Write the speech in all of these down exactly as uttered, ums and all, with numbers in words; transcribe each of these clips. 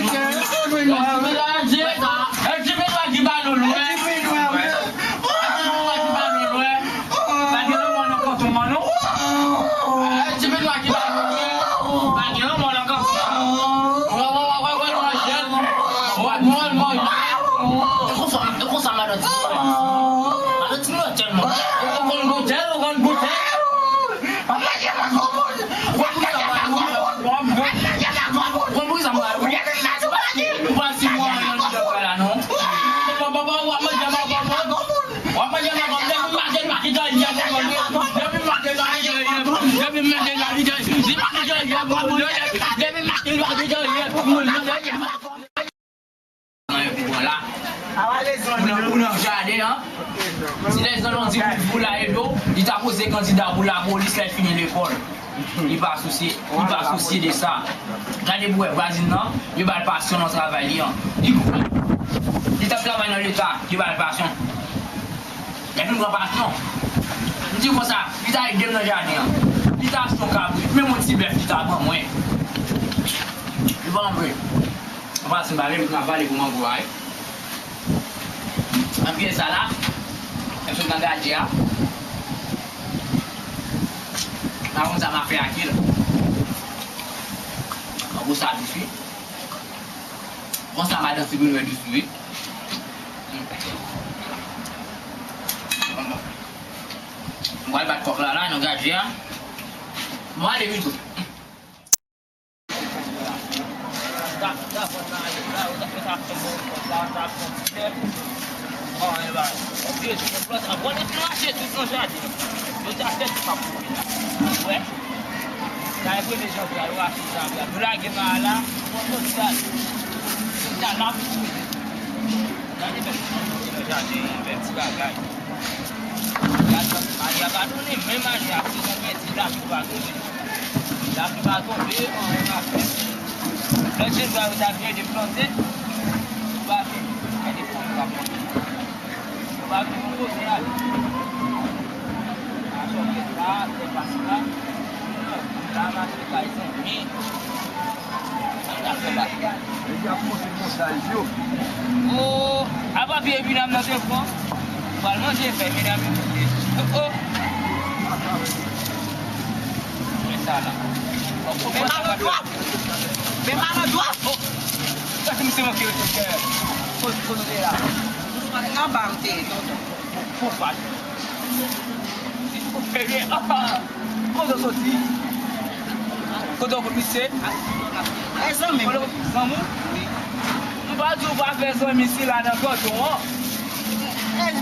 Ti Pedro a di, e Ti Pedro a di ba nou lwen. E Ti Pedro a di ba nou lwen. Pa gen lanmò nan kantonman non. E Ti Pedro a di ba nou lwen. Pa gen lanmò nan kantonman. Wè, wè, wè, wè, wè, wè, jèn. Wè, mò, mò, jèn. E konsa, e konsa madan ti. Madan ti nou tèlman. Ou konn goute, ou konn goute. Konn pou sa mwen, konn pou sa mwen. Ou pa si mwen nan lidè la non. Papa, papa, w ap manje m ak konpòt. W ap manje m ak konpòt. Depi maten pa kite yè konpòt. Depi maten pa kite yè. Depi maten pa kite yè. Depi maten pa kite yè. Nan epi bon la. Ou nan, ou nan jaden an. Ti Lèzann di pou, pou la edo, li ta poze kandida pou lapolis lè l fini lekòl. Li pa sousye, li pa sousye de sa. Gade pou wè vwazin nan, yo ba l pasyon nan travay li an. Li, li t ap travay nan leta, yo ba l pasyon. Lè fin pran pasyon. M di konsa, li ta ede m nan jaden an. Bitasyon kabrit, menm yon ti bèf li ta ban mwen. Li ban mwen. Anvan si m pale, m ap pale pou mango a, wi. Ann gen sa la. M sot nan gadye a. M a konn sa m a fè ak li. Mango sa dous, wi. Konsa madan Sibrin wè dous, wi. M pral bat kòk la, la, nan gadye a. M ale pito. Yo ta fè tout sa pou mwen la. Wè. Sa e premye janvye a, yo rache janvye a. Yo lage ma a la, yo pran sosyal. Sosyal la pou mwen. Gade bèl ti jaden, bèl ti bagay. Gade, manje a pa donnen, men manje a, se yon pèdi, lapli pa tonbe. Lapli pa tonbe, anyen pa fèt. Lòt jenn yo ta vin ede plante, yo pa vin. Gade fanm yo ap plante. Yo pa vin pou kote a. Achò, kèt la, kèt pase la. La mache kay zanmi. Nèg y ap monte montaj yo. Oh, apa vye medam nan te fò. Pral manje fè medam yo monte. Oh, oh. Men sa la. Men malandro ap. Men malandro ap. Oh. Sa se misye manke yo te fè. Kote, kote w te la? Anba m te ye, tonton. Bon, bon, bon, bon. Kote w soti? Kote w konn misye? E zanmi m. Kote w zanmi w? Wi. M pa di w pa fè zanmi sila nan kanton an.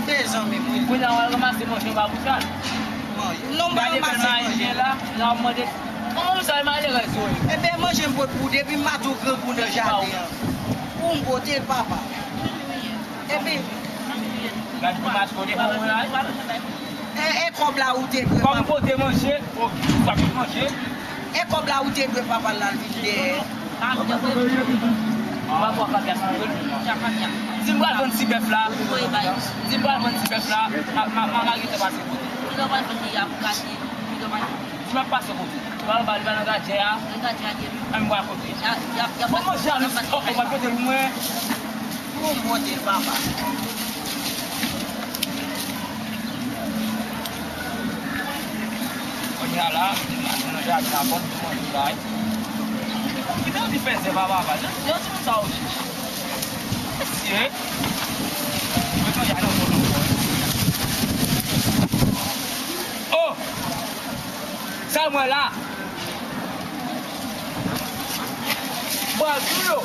E zanmi m, wi. Kounye a w al ranmase manje anba bouch la. Manje. Non, m pa ranmase manje. La, la, w mande, kòman misye malerèz yo ye? Ebyen, manje m pot pou w depi m maten w grangou nan jaden an. Pou m pote l, papa. Epi, gad pou mache kote pou mwen la. E, e kòb la ou te dwe papa. Kòm kote manje, ok, sa ki manje. E kòb la ou te dwe papa l al vin dèyè. Mwen pa pran kabya sa. Di m pral vann ti bèf la. Di m pral vann ti bèf la. Ma, ma, ma, Margarita pase kote. Di m ap pase kote. Ou pa anba, li pa nan gadjè a. Nan gadjè a, li ye. An, m pral kote. Y a, y a, y a. Bon, manje a, misye, oh, oh, pral pote pou mwen. Pou mwen, papa. Kounye a la, m te mache nan jaden la, bon, pou manje la, wi. Ki te anvi fè zèv a papa. Jan, jan timoun sa yo chich. Mesye. Mwen manje a nan bon nan bon. Oh! Sa mwen la. Bò dlo.